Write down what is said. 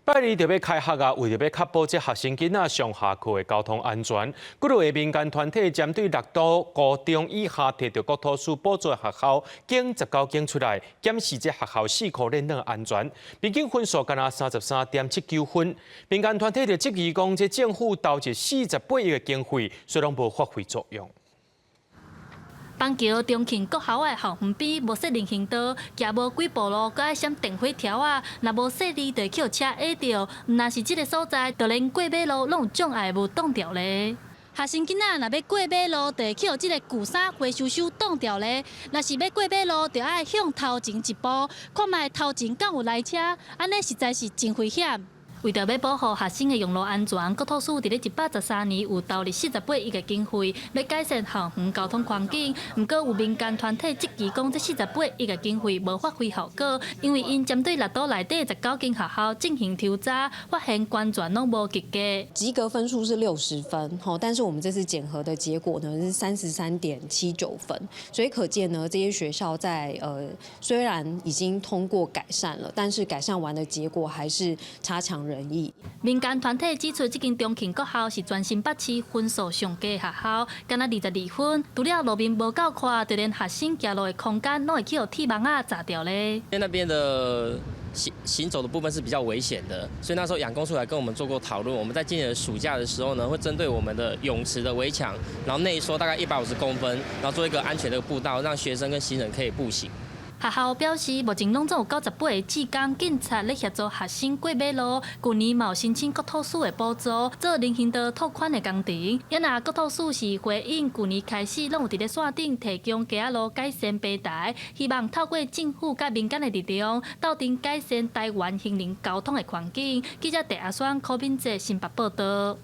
拜二就欲開學啊，為著欲確保這學生囡仔上下課的交通安全，幾落個民間團體針對六都高中以下提著國土署補助的學校，檢19間出來檢視這學校四箍連廊安全，平均分數干焦33.79分。民間團體就質疑講，這政府投入48億的經費，雖然無發揮作用。板橋中慶國校的校園邊無設人行道，行無幾步路，閣愛閃電火柱仔，若無細膩，就會予車壓著。毋但是這个所在，就連過馬路攏有障礙物擋著咧。學生囡仔若欲過馬路，就會予這个舊衫灰溼溼擋著咧。若是欲過馬路，就愛向頭前一步，看覓頭前敢有來車，按呢實在是真危險。為著欲保護學生的用路安全，國土署佇咧113年有投入48億的經費，欲改善校園交通環境。毋過有民間團體質疑講，這四十八億的經費無發揮效果，因為𪜶針對六都內底19間學校進行抽查，發現完全攏無及格。及格分數是60分，但是我們這次檢核的結果呢是33.79分，所以可見呢，這些學校在雖然已經通過改善了，但是改善完的結果還是差強人意。民間團體指出，這間中慶國校是全新北市分數上低的學校，干焦22分。除了路面無夠寬，就連學生行路的空間攏會予鐵網仔閘著咧。因為那邊的行走的部分是比較危險的，所以那時候養工處來跟我們做過討論。我們在今年的暑假的時候呢，會針對我們的泳池的圍牆，然後內縮大概150公分，然後做一個安全的步道，讓學生跟行人可以步行。學校表示，目前攏總有98個志工警察咧協助學生過馬路。舊年嘛有申請國土署的補助，做人行道拓寬的工程。也若國土署是回應，舊年開始攏有佇咧線頂提供街仔路改善平台，希望透過政府佮民間的力量，鬥陣改善台灣行人交通的環境。記者鄭阿雙、柯敏哲新北報道。